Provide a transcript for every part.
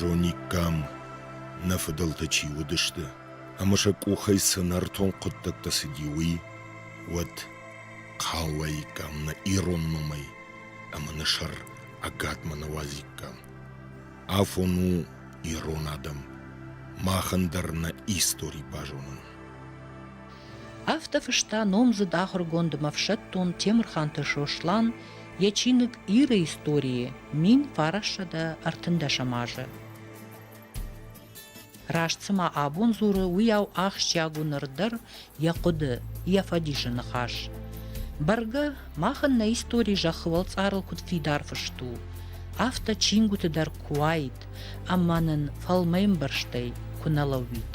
Базониккам, нӕ фыдӕлтӕ чи уыдысты ӕмӕ сӕ къухӕй цы нӕртон хъуыддӕгтӕ цыди, уый, уӕд хъал уаиккам нӕ ирон номӕй ӕмӕ нӕ сӕр ӕгадмӕ нӕ уадзиккам. Афон у ирон адӕм, махӕн дӕр нӕ истори базонын. Афтӕ фыста номдзыд ахуыргонд ӕмӕ ӕфсӕддон Темырханты Сослан йӕ чиныг Иры историйы 1913 азы. Раст цыма абон дзуры, уыйау ахсджиаг у ныр дӕр йӕ хъуыды, йӕ фӕдисы ныхас. Бӕргӕ, махӕн нӕ истори зӕххы уӕлцъарыл куыд фидар фыст у, афтӕ чингуыты дӕр куы уаид, ӕмӕ нын фӕлмӕйӕмбӕрзтӕй куы нӕ лӕууид.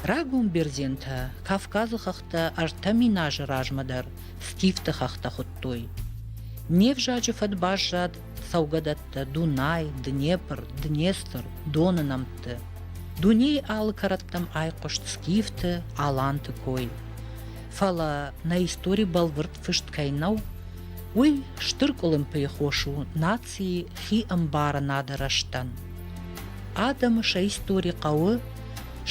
Рагон бердзентӕ Кавказы хӕхтӕ 3000 азы размӕ дӕр скифты хӕхтӕ хуыдтой. Не взаджы фӕд баззад цӕугӕдӕттӕ Дунай, Днепр, Днестр, доны нӕмтты. Дунейы алы кӕрӕттӕм айхъуыст скифты, аланты кой. Фӕлӕ нӕ истори бӕлвырд фыст кӕй нӕу, уый стыр къуылымпыйы хос у нацийы хиӕмбарынады рӕзтӕн. Адӕмы сӕ истори хъӕуы,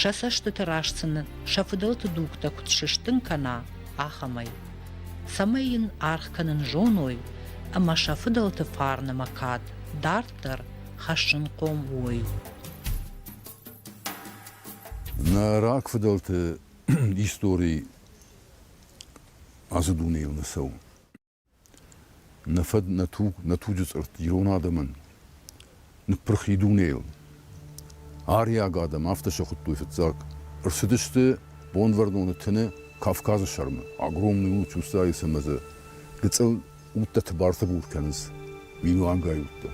сӕ цӕстыты раз сын сӕ фыдӕлты дугтӕ куыд сыстын кӕна, ахӕмӕй. Цӕмӕй йын аргъ кӕнын зоной ӕмӕ сӕ фыдӕлты фарн ӕмӕ кад дарддӕр хӕссынхъом уой. Нӕ рагфыдӕлты истори ацы дунейыл нӕ цӕуы. Нӕ фӕд, нӕ туг, нӕ туджы цъыртт ирон адӕмӕн ныппырх и дунейыл. Ариаг адӕм, афтӕ сӕ хуыдтой фыццаг, ӕрцыдысты Бонвӕрноны тыны Кавказы сӕрмӕ. Огромный луч устраивается ӕмӕ дзы гыццыл удтӕ тыбар-тыбур кӕнынц, минуангай удтӕ.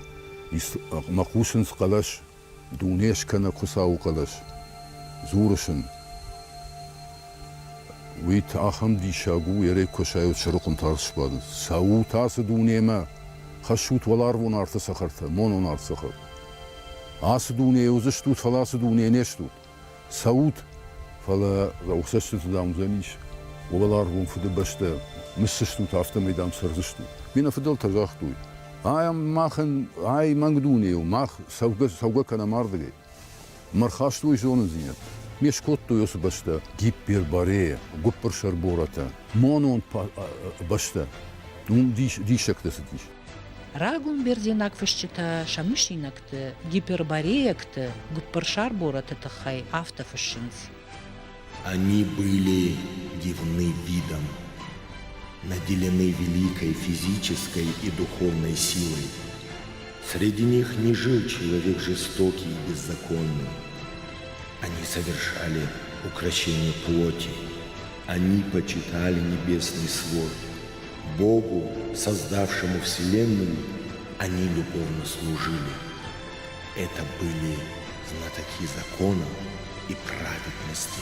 Мӕ хъусынц хъӕлӕс, дуне скӕнӕг Хуыцауы хъӕлӕс, дзуры сын. Уый ахӕм диссаг у, йӕ куы сӕйут сӕрыхъуынтӕ арц сбадынц. Цӕут ацы дунемӕ, хӕссут уӕларвон арты цӕхӕртӕ, монон арты цӕхӕр. Ацы дунейы уыдзыстут, фӕлӕ ацы дунейы не стут. Цӕут, фӕлӕ рӕуцӕстыты дам уыдзӕнис, уӕларвон фыдыбӕстӕ мысдзыстут, афтӕмӕй дам цӕрдзыстут. Ме нӕ фыдӕлтӕ загътой, ай махӕн, ай мӕнг дуне у, мах цӕугӕ, цӕугӕ кӕнӕм ардыгӕй. Ӕмӕ ӕрхастой зонындзинӕдтӕ. Ме скодтой уыцы бӕстӕ Гипперборея, гуыппырсӕр боратӕ, монон бӕстӕ. Уым диссӕгтӕ цыдис. Рагон бердзенаг фысджытӕ сӕ мысинӕгты гипербореӕгты гуыппырсар борӕты тыххӕй афтӕ фыссынц. Они были дивны видом, наделены великой физической и духовной силой. Среди них не жил человек жестокий и беззаконный. Они совершали укрощение плоти. Они почитали небесный свод. Богу, создавшему Вселенную, они любовно служили. Это были знатоки закона и праведности.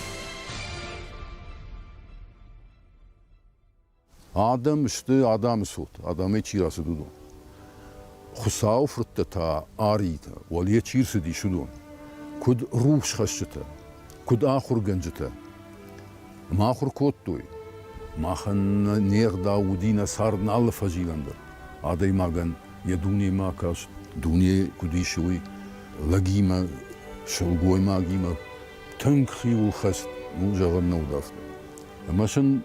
Адӕм сты адӕмы цот, адӕмӕй чи рацыд, уыдон. Хуыцауы фырттӕ та аритӕ, уӕле чи рцыдис, уыдон. Куыд рухсхӕсджытӕ, куыд ахуыргӕнджытӕ. Ӕмӕ ахуыр кодтой. Махӕн не гъдау уыди нӕ цард алы фӕзилӕн дӕр. Адӕймагӕн йӕ дунемӕ акаст, дуне куыд ис, уый лӕгимӕ, сылгоймагимӕ тынг хиуылхӕст, ну, зӕгъӕн нӕ уыд афтӕ. Ӕмӕ сын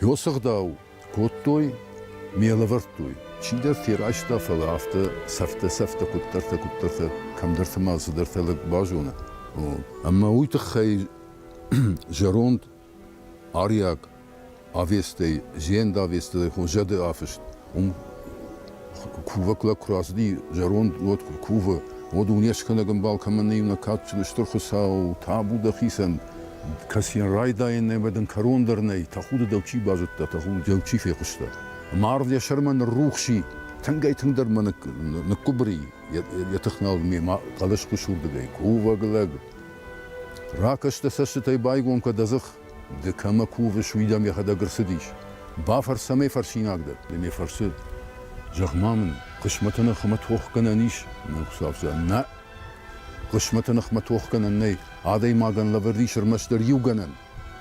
уыцы гъдау кодтой, ме лӕвӕрдтой. Чидӕр ферайста, фӕлӕ афтӕ цӕфтӕ-цӕфтӕ, куыддӕртӕ-куыддӕртӕ, кӕмдӕрты ма цыдӕртӕ лӕг базоны. Ӕмӕ уый тыххӕй зӕронд ариаг Авестӕй, Зенд Авестӕй зӕды афыст. Уым кувӕг лӕг куы рацыди, зӕронд уӕд куы кувы, уӕд у не скӕнӕг ӕмбал кӕмӕн нӕй, нӕ кадджын Стыр Хуыцау, табу дӕхицӕн, кӕцыйӕн райдайӕн нӕй ӕмӕ дын кӕрон дӕр нӕй, тӕхуды дӕу чи базыдта, тӕхуды дӕу чи фехъуыста. Ӕмӕ арв йӕ сӕрмӕ ныррухс и, тынгӕй-тынгдӕр мӕ ныггуыбыр и, йӕ тых нал мемӕ хъӕлӕс хъуысы уырдыгӕй. Кувӕг лӕг, ракӕс дӕ цӕстытӕй байгом кӕ дӕ дзых, ды кӕмӕ кувыс, уый дӕм йӕхӕдӕг ӕрцыдис. Бафӕрс, цӕмӕй фӕрсинаг дӕ? Ме фӕрсы, зӕгъ-ма мын, хъысмӕты ныхмӕ тохгӕнӕн ис? Мӕ Хуыцау зӕгъы, нӕ. Хъысмӕты ныхмӕ тохгӕнӕн нӕй. Адӕймагӕн лӕвӕрд ис ӕрмӕстдӕр иу гӕнӕн.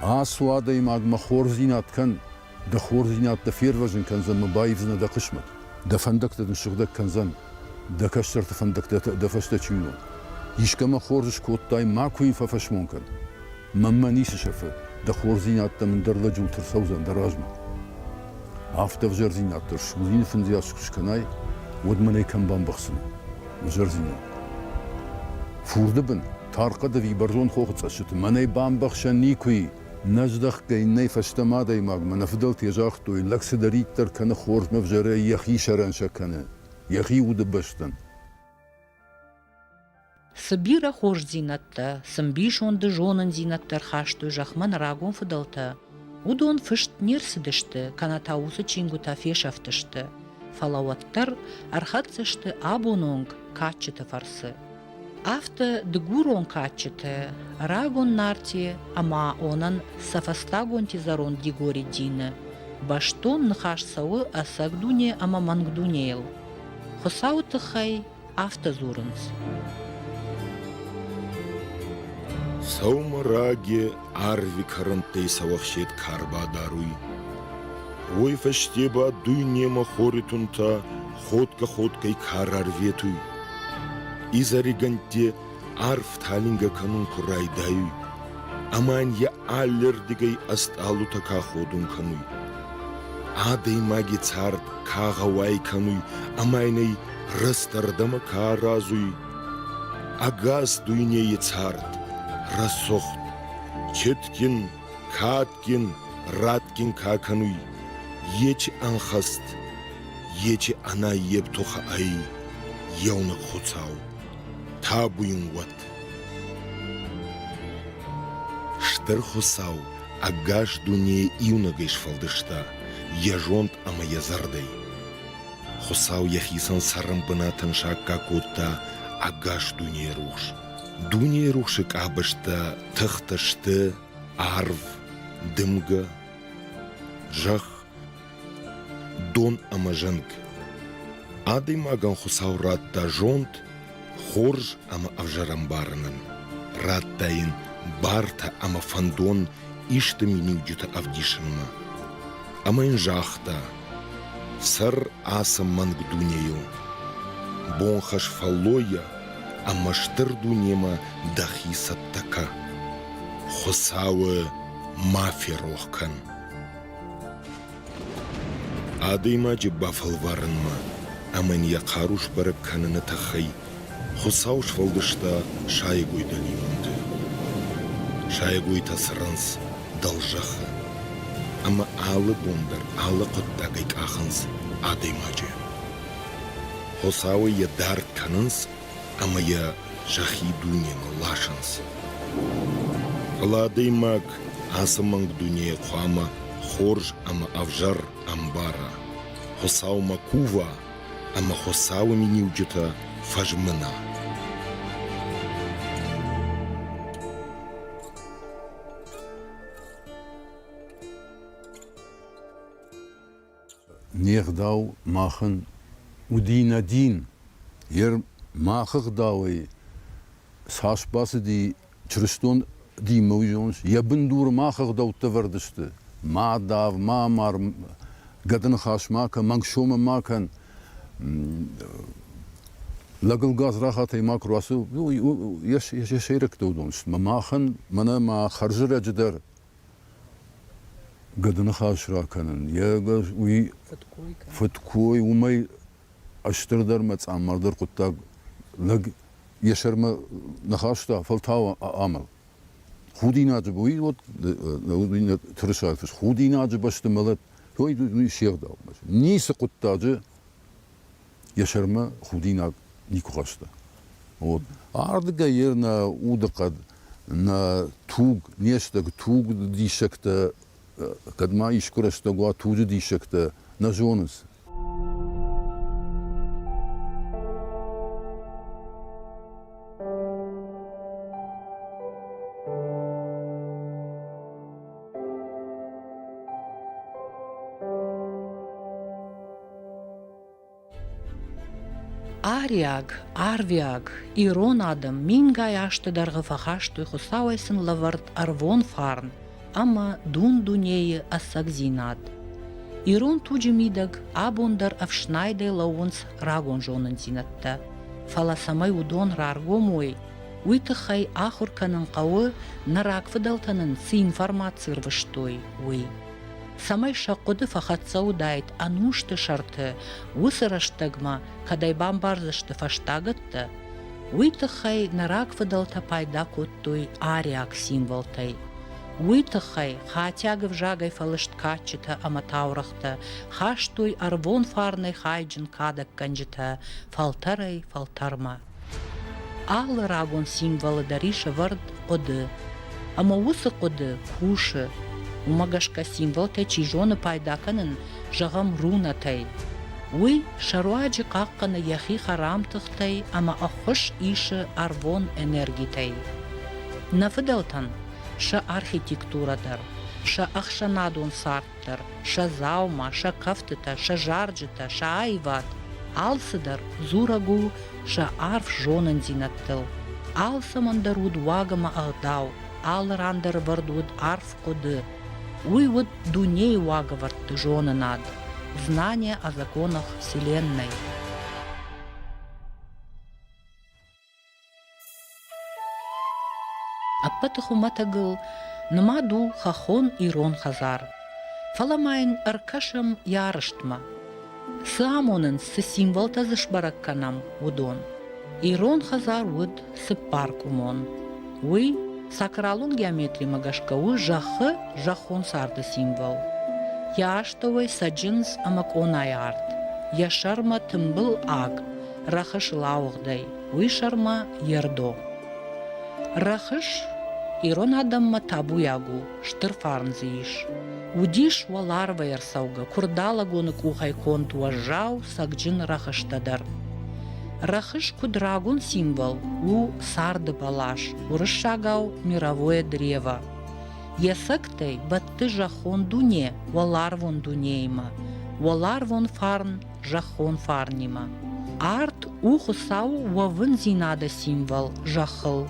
Ацу адӕймагмӕ хорздзинад кӕн, дӕ хорздзинад дӕ фервӕзын кӕндзӕн мӕ баивдзынӕ дӕ хъысмӕт. Дӕ фӕндӕгтӕ дын сыгъдӕг кӕндзӕн, дӕ кӕстӕрты фӕндӕгтӕ дӕ фӕстӕ чи уынон. Искӕмӕ хорз скодтай, макуы йын фӕфӕсмон кӕн. Мӕнмӕ ницы сӕфы, дӕ хорздзинӕдтӕ мын дӕр лӕджы рцӕудзӕн дӕ размӕ. Афтӕ ӕвзӕрдзинад дӕр судзины фындзӕй куы скӕнай, уӕд мӕнӕй кӕм бамбӕхсдзынӕ? Ӕвзӕрдзинад. Фурды бын, тархъӕд ӕви бӕрзонд хохы цъӕссыты мӕнӕй бамбӕхсӕн никуы и. Нӕ здӕхгӕ иннӕй фӕстӕмӕ адӕймагмӕ нӕ фыдӕлтӕ загътой, лӕг цыдӕриддӕр кӕны хорзмӕ ӕвзӕрӕй йӕхи сӕрӕн сӕ кӕны, йӕхи уды бӕстӕн. Цы бирӕ хорздзинӕдтӕ, цы мбисонды зонындзинӕдтӕ ӕрхастой зӕхмӕ нӕ рагон фыдӕлтӕ, уыдон фыст не рцыдысты кӕнӕ та уыцы чингуытӕ фесӕфтысты, фӕлӕ уӕддӕр ӕрхӕццӕ сты абоны онг кадджыты фӕрцы. Афтӕ дыгурон кадджытӕ, рагон Нарти ӕма онӕн сӕ фӕстагонти зӕронд Дигори дини бӕстон ныхас цӕуы ӕцӕг дуне ӕмӕ мӕнг дунейыл. Хуыцауы тыххӕй афтӕ дзурынц. Сӕумӕраги арви кӕрӕнттӕй сӕуӕхсед ка рбадаруй, уой фӕсте ба дуйнемӕ хори тунтӕ ходгӕ-ходгӕй ка рарветуй, изӕригӕнтти арф талингӕ кӕнун ку райдайуй ӕма ин е аллирдигӕй ӕстъалутӕ ка ходун кӕнуй, адӕймаги цард ка гъӕуай кӕнуй ӕма ин ӕй рӕстӕрдӕмӕ ка аразуй, ӕгас дуйнейи цард рӕсугъд, цитгин, кадгин, радгин ка кӕнуй, ечи ӕнхӕст, ечи ӕнаййеп тухӕ ӕй еунӕг Хуцау. Табу ин уӕд! Стыр Хуыцау ӕгас дунейы иунӕгӕй сфӕлдыста йӕ зонд ӕмӕ йӕ зӕрдӕй. Хуыцау йӕхицӕн цӕрӕнбынатӕн саккаг кодта ӕгас дунейы рухс. Дунейы рухсы къабӕзтӕ тыхтӕ сты арв, дымгӕ, зӕхх, дон ӕмӕ зӕнг. Адӕймагӕн Хуыцау радта зонд, хорз ӕмӕ ӕвзӕр ӕмбарынӕн, радта йын бартӕ ӕмӕ фӕндон исты миниуджытӕ ӕвдисынмӕ. Ӕмӕ йын загъта: Цӕр ацы мӕнг дунейыл, бонхӕс фӕллойӕ ӕмӕ стыр дунемӕ дӕхи цӕттӕ кӕ. Хуыцауы ма ферох кӕн. Адӕймаджы бафӕлварынмӕ ӕмӕ йын йӕ хъару сбӕрӕг кӕныны тыххӕй Хуыцау сфӕлдыста сайӕгой дӕлимонты. Сайӕгойтӕ цӕрынц дӕлзӕххы ӕмӕ алы бон дӕр алы хъуыддагӕй къахынц адӕймаджы. Хуыцауӕй йӕ дард кӕнынц ӕмӕ йӕ сӕхи дунемӕ ласынц. Фӕлӕ адӕймаг ацы мӕнг дунейы хъуамӕ хорз ӕмӕ ӕвзӕр ӕмбара, Хуыцаумӕ кува ӕмӕ Хуыцауы миниуджытӕ фӕзмына. Не гъдау махӕн уыди нӕ дин. Йе мах ӕгъдауӕй цас бацыди чырыстон динмӕ, уый зоныс? Йӕ бындур мах ӕгъдӕуттӕ вӕрд сты. Ма дав, ма амар, гӕдыныхас ма кӕн, мӕнгсомӕ ма кӕн. Лӕгыл гадзрахатӕй ма куы рацу, йӕ сӕйрӕгтӕ уыдон сты. Махӕн, мӕнӕ ма хӕрзӕрӕджы дӕр гӕдыныхас ракӕнын, йӕ уый фыдкой, уымӕй стырдӕр мӕ цъаммардӕр хъуыддаг лӕг йӕ сӕрмӕ ныхӕстӕ фӕлтау амӕл. Худинаджы уый вот тырыса фыс худинаджы бӕсты мӕлӕт, уый се гъдау. Ницы хъуыддаджы йӕ сӕрмӕ худинаг никуы хаста. Вот. Ардыгӕй йе нӕ удыхъӕд, нӕ туг, не стӕг туг диссӕгтӕ, кӕд ма искуы рӕстӕг уа, туджы диссӕгтӕ нӕ зонынц. Ариаг, арвиаг, ирон адӕм мингай азты дӕргъы фӕхастой Хуыцауӕй сын лӕвӕрд ӕрвон фарн ӕмӕ дун-дунейы ӕцӕгдзинад. Ирон туджы мидӕг абон дӕр ӕфснайдӕй лӕууынц рагон зонындзинӕдтӕ, фӕлӕ цӕмӕй уыдон раргом уой, уый тыххӕй ахуыр кӕнын хъӕуы, нӕ рагфыдӕлтӕ нын цы информаци рвыстой, уый. Цӕмӕй сӕ хъуыды фӕхӕццӕ уыдаид ӕнусты сӕрты, уыцы рӕстӕгмӕ, кӕд ӕй бамбардзысты фӕстагӕттӕ, уый тыххӕй нӕ рагфыдӕлтӕ пайда кодтой ариаг символтӕй. Уый тыххӕй хатиаг ӕвзагӕй фӕлыст кадджытӕ ӕмӕ таурӕгътӕ хастой ӕрвон фарнӕй хайджын кадӕггӕнджытӕ фӕлтӕрӕй-фӕлтӕрмӕ. Алы рагон символы дӕр ис ӕвӕрд хъуыды, ӕмӕ уыцы хъуыды кусы. Уымӕ гӕсгӕ символтӕй чи зоны пайда кӕнын, зӕгъӕм, рунӕтӕй. Уый сӕ руаджы хъахъхъӕны йӕхи хӕрам тыхтӕй ӕмӕ ӕххуыс исы ӕрвон энергитӕй. Нӕ фыдӕлтӕн сӕ архитектурӕ дӕр, сӕ ӕхсӕнадон цард дӕр, сӕ дзаума, сӕ кӕфтытӕ, сӕ зарджытӕ, сӕ аивад алцыдӕр дзурӕг у сӕ арф зонындзинӕдтыл. Алцӕмӕн дӕр уыд уаг ӕмӕ ӕгъдау, алы ран дӕр ӕвӕрд уыд арф хъуыды. Уый уыд дунейы уагӕвӕрдты зонынад, знание о законах Вселенной. Ӕппӕты хуымӕтӕгыл нымад у хӕххон ирон хӕдзар. Фӕлӕ ма йын ӕркӕсӕм йӕ арӕзтмӕ. Цы амонынц, цы символтӕ дзы сбӕрӕг кӕнӕм, уыдон. Ирон хӕдзар уыд цыппаркъуымон. Уый сакралон геометримӕ гӕсгӕ у зӕххы зӕххон царды символ. Йӕ астӕуӕй цӕджындз ӕмӕ къонайы арт, йӕ сӕрмӕ тымбыл аг, рӕхысыл ауыгъдӕй, уый сӕрмӕ ердо. Рӕхыс ирон адӕммӕ табуйаг у, стыр фарн дзы ис. Уыдис уӕларвӕй ӕрцӕугӕ куырдалӕгоны къухӕй конд уӕззау цӕгджын рӕхыстӕ дӕр. Рӕхыс куыд рагон символ у царды бӕлас, уырыссагау мировое древо. Йӕ цӕгтӕй бӕтты зӕххон дуне уӕларвон дунеимӕ, уӕларвон фарн зӕххон фарнимӕ. Арт у Хуыцауы уӕвындзинады символ зӕххыл,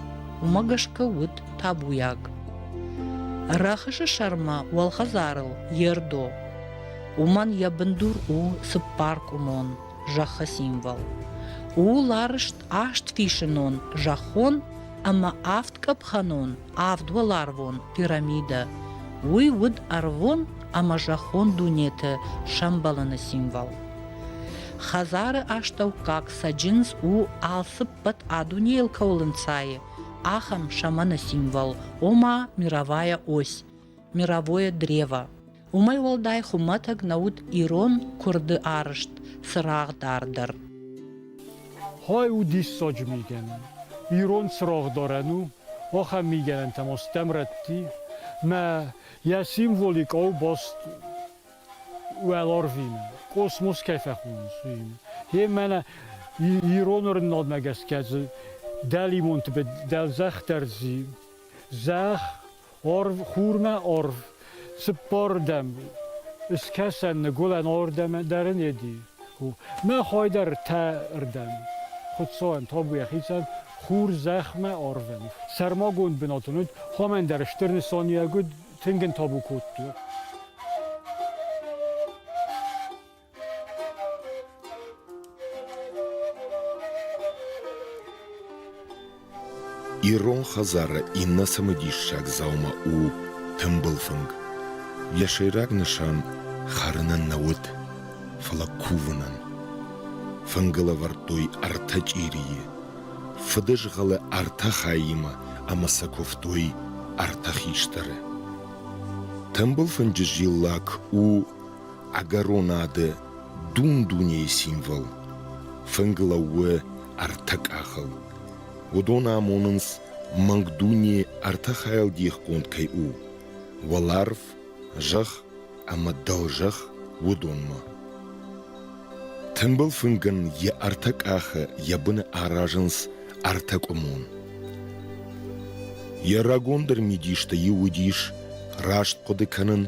уымӕ гӕсгӕ уыд табуйаг. Рӕхысы сӕрмӕ уӕлхӕдзарыл ердо. Уымӕн йӕ бындур у цыппаркъуымон зӕххы символ. Ууыл арызт астфисынон зӕххон ӕмӕ авдкъӕпхӕнон авдуӕларвон пирамидӕ. Уый уыд ӕрвон ӕмӕ зӕххон дунеты сӕмбӕлыны символ. Хӕдзары астӕуккаг цӕджындз у алцыппӕт а дунейыл кӕуыл ӕнцайы, ахӕм сӕмӕны символ, ома мировая ось, мировое древо. Уымӕй уӕлдай хуымӕтӕг нӕ уыд ирон куырды арӕзт цырагъдар дӕр. Хай у диссаджы мигӕнӕн. Ирон цырагъдарӕн у, ахӕм мигӕнӕнтӕм астӕм рӕтти, мӕ йӕ символикӕ у баст уӕларвимӕ, космос кӕй фӕхонынц, уыимӕ. Гъе мӕнӕ ирон уырнынадмӕ гӕсгӕ дзы дӕлимонты дӕлзӕхх дӕр дзы зӕхх Арв, хурмӕ арв, цыппӕрдӕм, скӕсӕн, ныгуылӕн ардӕм дӕр ын еди. Мӕ хай дӕр ртӕ рдӕм. Хуыцауӕн табу йӕхицӕн, хур зӕхмӕ арвӕн. Сӕрмагонд бынат ын уыд, хомӕн дӕр стыр нысаниуӕг уыд, тынг ын табу кодтой. Ирон хӕдзары иннӕ цымыдиссаг дзаума у тымбыл фынг. Йӕ сӕйраг нысан хӕрынӕн нӕ уыд, фӕлӕ кувынӕн. Фынгыл ӕвӕрдтой ӕртӕ чъирийы, фыдызгъӕлы ӕртӕ хайимӕ ӕмӕ сӕ куывтой ӕртӕ хистӕры. Тымбыл фынджы зиллак у ӕгӕронады дун-дунейы символ. Фынг лӕууы ӕртӕ къахыл. Уыдон амонынц, мӕнг дуне ӕртӕ хайыл дихгонд кӕй у: уӕларв, зӕхх ӕмӕ дӕлзӕхх уыдонмӕ. Тымбыл фынгӕн йӕ ӕртӕ къахы йӕ быны аразынц ӕртӕкъуымон. Йӕ рагондӕр мидистӕ иу уыдис раст хъуыды кӕнын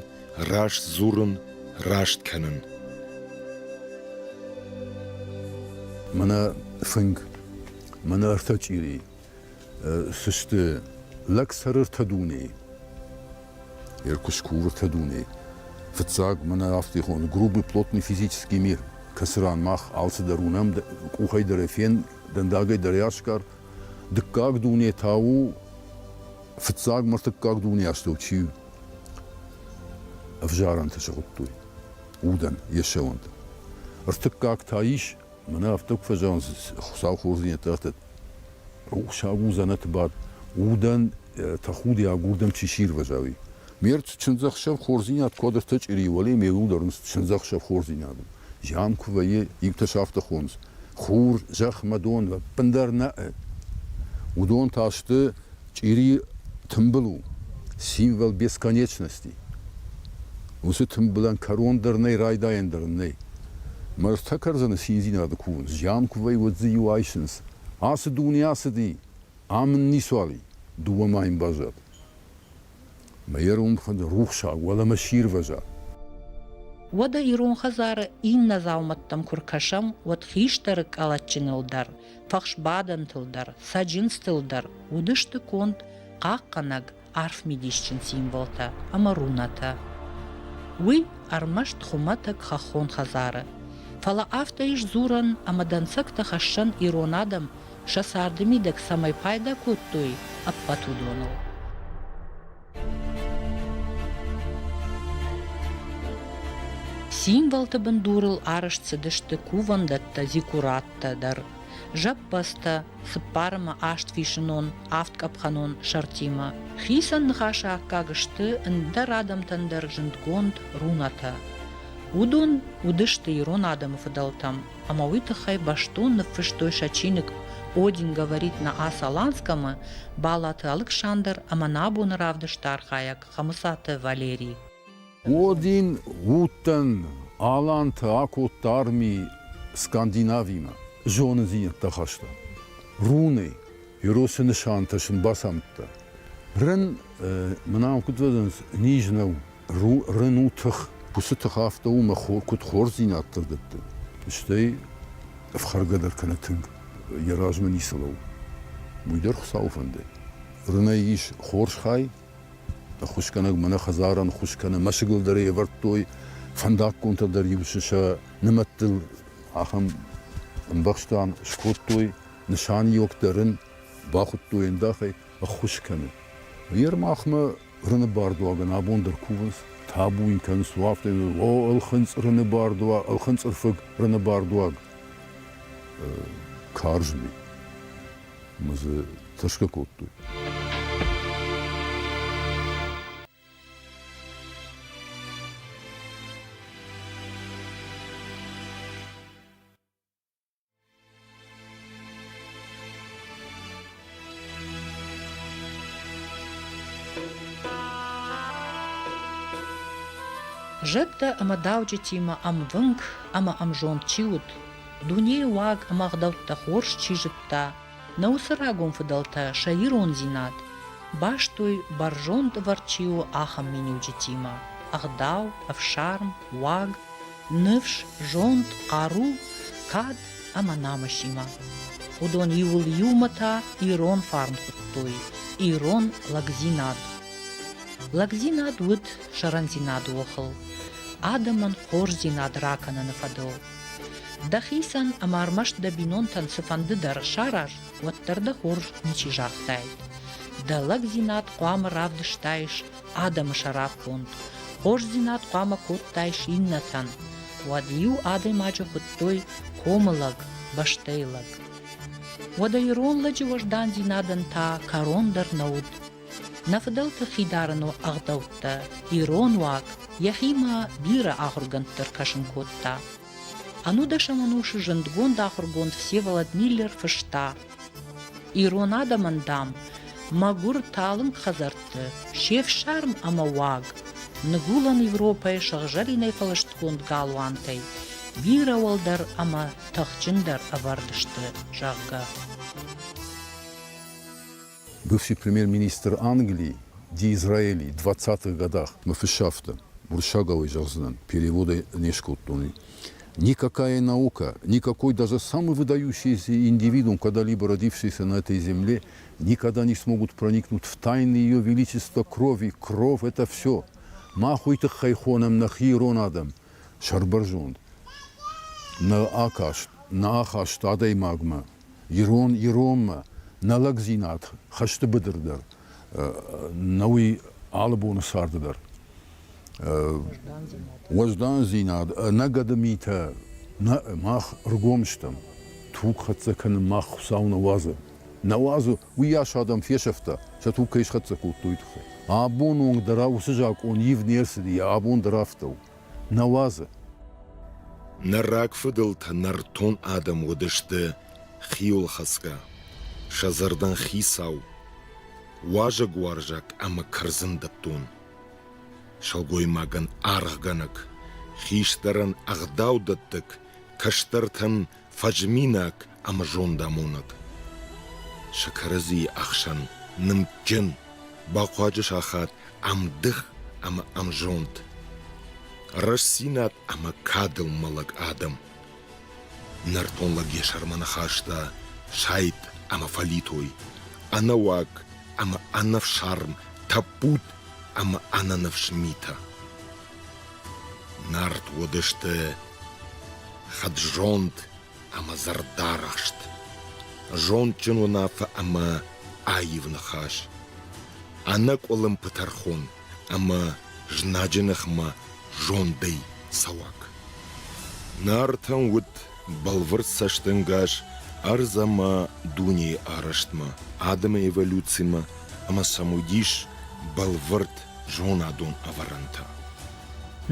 раст дзурын, раст кӕнын. Мӕнӕ фынг, мӕнӕ ӕртӕ чъири сысты лӕг цӕры ӕртӕ дунейы. Ӕркуы ӕртӕ дунейы. Фыццаг мӕнӕ афтӕ хоны грубый плотный физический мир, кӕцы ран мах алцыдӕр уынӕм, къухӕй дӕр фен, дӕндагӕй дӕр асгар. Дыккаг дуне та у фыццаг ӕртыккаг дуне астӕу чи ӕвзарӕнтӕ сыгъуыдтой удӕн йӕ ссӕуӕнтӕ. Ӕртыккаг та ис, мӕнӕ афтӕ куы фӕзӕгъынц, Хуыцау хорздзинӕдтӕ ратӕд, рухсаг у дзӕнӕты бад, удӕн тӕхудиаг уырдӕм чи сирвӕза, уый. Ме рчындзӕхсӕв хорздзинад куы ӕртӕ чъири уӕле ме дӕр чындзӕхсӕв хорздзинад у. Зиан куы вӕййы, иутӕ сӕ афтӕ хонынц, хур, зӕхх мӕ дон ӕппындӕр нӕ. Уыдон та сты чъири тымбыл у, символ бесконечности. Уыцы тымбылӕн кӕрон дӕр нӕй, райдайӕн дӕр ын нӕй. Мӕ ӕртӕ кӕрдзыны циндзинады кувынц, зиан куы вӕййы, уӕд дзы иу айсынц. Ацы дуне ацыди, ам ын ницуал и, дыууӕ ма йын баззад. Мӕ йӕ рухсаг уӕлӕмӕ сирвӕза. Уӕдӕ ирон хӕдзары иннӕ дзаумӕттӕм куы ркӕсӕм, уӕд хистӕры къӕлӕтджыныл дӕр, фӕхсбадӕнтыл дӕр, цӕджындзтыл дӕр уыдысты конд хъахъхъӕнӕг арф мидисджын символтӕ ӕмӕ рунӕтӕ. Уый ӕрмӕст хуымӕтӕг хӕххон хӕдзары. Фӕлӕ афтӕ ис дзурӕн ӕмӕ дӕнцӕгтӕ хӕссӕн ирон адӕм сӕ царды мидӕг цӕмӕй пайда кодтой, ӕппӕт уыдоныл. Символты бындурыл арӕзт цыдысты кувӕндӕттӕ, зиккураттӕ дӕр, зӕппӕдзтӕ, цыппар ӕмӕ астфисынон, авдкъӕпхӕнон сӕртимӕ. Хицӕн ныхасы аккаг сты ӕндӕр адӕмтӕн дӕр зындгонд рунӕтӕ. Уыдон уыдысты ирон адӕмы фыдӕлтӕм ӕмӕ уый тыххӕй бӕстон ныффыстой сӕ чиныг «Один говорит на Асаланском-ы» Балаты Алыксандр ӕмӕ нӕ абоны равдысты архайӕг Хӕмыцаты Валерий. Один уыдтӕн аланты акодта арми Скандинавимӕ, зонындзинӕдтӕ хаста. Руны Еросы нысантӕ сын бацамыдта. Рын, мӕнӕ куыд зӕгъынц, низ нӕу, рын у тых. Уыцы тых афтӕ у, мӕ куыд хорздзинӕдтӕ дӕтты, стӕй ӕфхӕргӕ дӕр кӕны тынг, йӕ размӕ ницы лӕууы. Уый дӕр Хуыцауы фӕндӕй. Рынӕй ис хорз хай, ӕххуысгӕнӕг мӕнӕ хӕдзарӕн ӕххуыс кӕны, мӕсыгыл дӕр ӕй ӕвӕрдтой, фӕндаггонтӕ дӕр-иу сӕ нымӕттыл ахӕм ӕмбӕхстӕн скодтой, нысаниуӕг дӕр ын бахуыдтой ӕндахӕй, ӕххуыс кӕны. Гъер махмӕ Рыны бардуагӕн абон дӕр кувынц, табу йын кӕнынц, афтӕ о, ӕлхынцъ Рыны бардуаг, ӕлхынцъырфыг Рыны бардуаг. Карз ми. Ӕмӕ дзы тӕрсгӕ кодтой. Зӕдтӕ ӕмӕ дауджытимӕ ӕмвынг ӕмӕ ӕмзонд чи уыд, дунейы уаг ӕмӕ ӕгъдӕуттӕ хорз чи зыдта, нӕ уыцы рагон фыдӕлтӕ сӕ ирондзинад бастой, бӕрзонд ӕвӕрд чи у, ахӕм миниуджытимӕ: ӕгъдау, ӕфсарм, уаг, ныфс, зонд, хъару, кад ӕмӕ намысимӕ. Уыдон иуыл иумӕ та ирон фарн хуыдтой, ирон лӕгдзинад. Лӕгдзинад уыд сӕрӕндзинады охыл, адӕмӕн хорздзинад ракӕныны фӕдыл. Дӕхицӕн ӕмӕ ӕрмӕст дӕ бинонтӕн цыфӕнды дӕр сараз, уӕддӕр дӕ хорз ничи загътаид. Дӕ лӕгдзинад хъуамӕ равдыстаис адӕмы сӕраппонд, хорздзинад хъуамӕ кодтаис иннӕтӕн, уӕд-иу адӕймаджы хуыдтой комы лӕг, бӕстӕйы лӕг. Уӕдӕ ирон лӕджы уӕздандзинадӕн та кӕрон дӕр нӕ уыд. Нӕ фыдӕлты хидарыны ӕгъдӕуттӕ, ирон уаг йӕхимӕ бирӕ ахуыргӕндты ӕркӕсын кодта. Ӕнудӕсӕм ӕнусы зындгонд ахуыргонд Всеволод Миллер фыста: Ирон адӕмӕн, дам, мӕгуыр талынг хӕдзӕртты се фсарм ӕмӕ уаг Ныгуылӕн Европӕйы сыгъзӕринӕй фӕлыстгонд галуантӕй бирӕ уӕлдӕр ӕмӕ тыхджындӕр ӕвӕрд сты, зӕгъгӕ. Бывший премьер-министр Англии Дизраэли 20-х годах мы фыссӕфты, уырыссагау зӕгъдзынӕн, переводӕй не скодтон. Никакая наука, никакой даже самый выдающийся индивидуум, когда-либо родившийся на этой земле, никогда не смогут проникнуть в тайны ее величества крови. Кровь – это все. Мах уый тыххӕй хонӕм нӕхи ирон адӕм, сӕрбӕрзонд. Нӕ акаст, нӕ ахаст адӕймагмӕ, ирон иронмӕ. Нӕ лӕгдзинад хӕсты быдыр дӕр, нӕ уый алы боны царды дӕр. Уӕздандзинад, ӕнӕгӕды митӕ нӕ мах ӕргом стӕм. Туг хӕццӕ кӕнын мах Хуыцау нӕ уадзы. Нӕ уадзы, уыйас адӕм фесӕфта, сӕ туг кӕй схӕццӕ кодтой, тыххӕй. Абон онг дӕр уыцы закъон ивд не рцыди, абон дӕр афтӕ у. Нӕ уадзы. Нӕ рагфыдӕлтӕ нӕртон адӕм уыдысты хиуылхӕцгӕ, сӕ зӕрдӕн хицау, уазӕгуарзаг ӕмӕ кӕрдзындӕттон. Сылгоймагӕн аргъгӕнӕг, хистӕрӕн ӕгъдаудӕттӕг, кӕстӕртӕн фӕзминаг ӕмӕ зондамонӕг. Сӕ кӕрӕдзийы ӕхсӕн нымдджын, бахъуаджы сахат ӕмдых ӕмӕ ӕмзонд. Рӕстдзинад ӕмӕ кадыл мӕлӕг адӕм. Нӕртон лӕг йӕ сӕрмӕ ныхӕстӕ сайд ӕмӕ фӕлитой, ӕнӕуаг ӕмӕ ӕнӕфсарм, тӕппуд ӕмӕ ӕнӕныфс митӕ. Нарт уыдысты хӕд-зонд ӕмӕ зӕрдӕрӕхст, зондджын уынаффӕ ӕмӕ аив ныхас, ӕнӕкъуылымпы тӕрхон ӕмӕ знаджы ныхмӕ зондӕй цӕуӕг. Нартӕн уыд бӕлвырд цӕстӕнгас ӕрдз ӕмӕ дунейы арӕзтмӕ, адӕмы эволюцимӕ ӕмӕ сӕм уыдис бӕлвырд зонадон ӕвӕрӕнтӕ.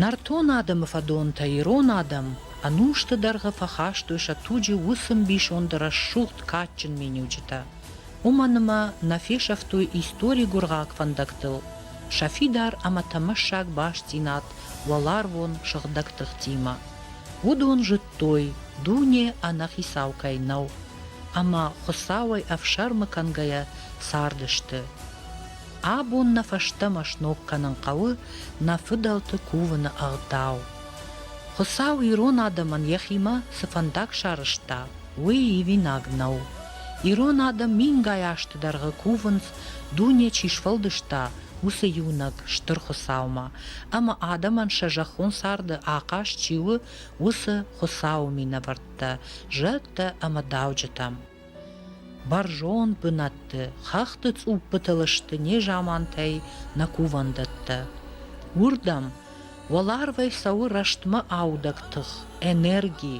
Нӕртон адӕмы фӕдонтӕ ирон адӕм ӕнусты дӕргъы фӕхастой сӕ туджы уыцы ӕмбисонды рӕсугъд кадджын миниуджытӕ. Уымӕн ӕмӕ нӕ фесӕфтой истори гуыргъаг фӕндӕгтыл сӕ фидар ӕмӕ тӕмӕссаг бастдзинад уӕларвон сыгъдӕг тыхтимӕ. Уыдон зыдтой, дуне ӕнӕхицау кӕй нӕу, ӕмӕ Хуыцауӕй ӕфсӕрмы кӕнгӕйӕ цардысты. Абон нӕ фӕстӕмӕ сног кӕнын хъӕуы нӕ фыдӕлты кувыны ӕгъдау. Хуыцау ирон адӕмӕн йӕхимӕ цы фӕндаг сарӕзта, уый ивинаг нӕу. Ирон адӕм мингай азты дӕргъы кувынц, дуне чи сфӕлдыста, уыцы иунӕг Стыр Хуыцаумӕ, ӕмӕ адӕмӕн сӕ зӕххон царды ахъаз чи у, уыцы Хуыцауы минӕвӕрттӕ, зӕдтӕ ӕмӕ дауджытӕм. Бӕрзонд бынӕтты, хӕхты цъуппытыл сты незамантӕй нӕ кувӕндӕттӕ. Уырдӕм, уӕларвӕй цӕуы рӕстмӕ аудӕг тых, энерги,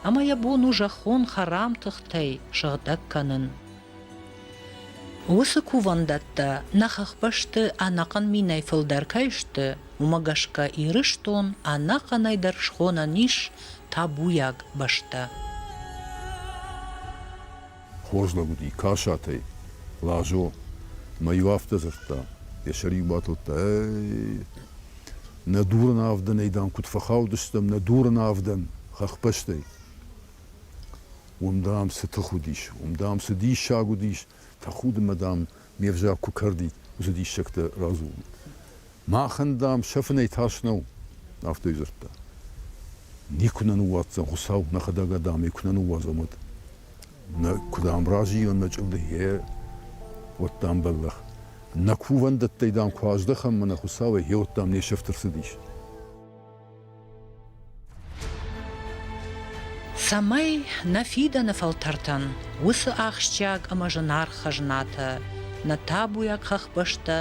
ӕмӕ йӕ бон у зӕххон хӕрам тыхтӕй сыгъдӕг кӕнын. Уыцы кувӕндӕттӕ нӕ хӕхбӕсты ӕнӕхъӕн минӕй фылдӕр кӕй сты, уымӕ гӕсгӕ Ирыстон ӕнӕхъӕнӕй дӕр схонӕн ис табуйаг бӕстӕ. Хорз лӕг уыди Касатӕй, Лазо. Мӕ-иу афтӕ дзырдта, йӕ сӕр-иу батылдта, Эй, нӕ дурын авдӕнӕй, дам, куыд фӕхаудыстӕм, нӕ дурын авдӕн хӕхбӕстӕй. Уым, дам, цы тых уыдис, уым, дам, цы диссаг уыдис, тӕхудымӕ, дам, ме взаг куы кӕрдид, уыцы диссӕгтӕ радзурын. Махӕн, дам, сӕфынӕй тас нӕу, афтӕ дзырдта. Никуы нӕ ныууадздзӕн Хуыцау, нӕхӕдӕг адӕмӕй куы нӕ ныууадзӕм, уӕд. Нӕ, куы дам разийон нӕ чъылды, гъе, уӕд дам бӕллӕх. Нӕ кувӕндӕттӕй, дам, куы аздӕхӕм мӕнӕ Хуыцауӕй, гъе уӕд, дам, не сӕфт ӕрцыдис. Цӕмӕй нӕ фидӕны фӕлтӕртӕн уыцы ахсджиаг ӕмӕ зынаргъ хӕзнатӕ, нӕ табуйаг хӕхбӕстӕ,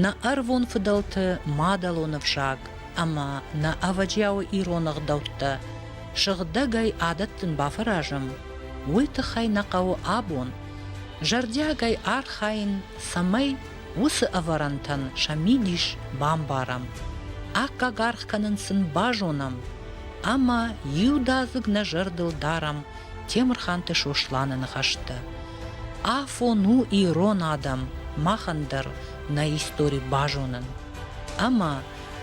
нӕ ӕрвон фыдӕлты мадӕлон ӕвзаг ӕмӕ нӕ ӕвӕджиауы ирон ӕгъдӕуттӕ сыгъдӕгӕй адӕттын бафӕразӕм, уый тыххӕй нӕ хъӕуы абон зӕрдиагӕй архайын, цӕмӕй уыцы ӕвӕрӕнтӕн сӕ мидис бамбарӕм, аккаг аргъ кӕнын сын базонӕм ӕмӕ иудадзыг нӕ зӕрдыл дарӕм Темырханты Сосланы ныхӕстӕ. Афон у ирон адӕм махӕн дӕр нӕ истори базонын ӕмӕ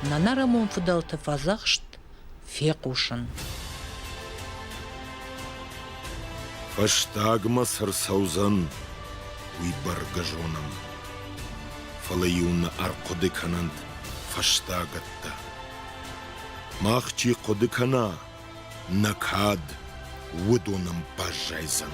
нӕ нӕрӕмон фыдӕлты фӕдзӕхст фехъусын. Фӕстагмӕ цы рцӕудзӕн, уый бӕргӕ зонӕм, фӕлӕ-иу нӕ ӕрхъуыды кӕнӕнт фӕстагӕттӕ. Мах чи хъуыды кӕна, нӕ кад уыдонӕн баззайдзӕн.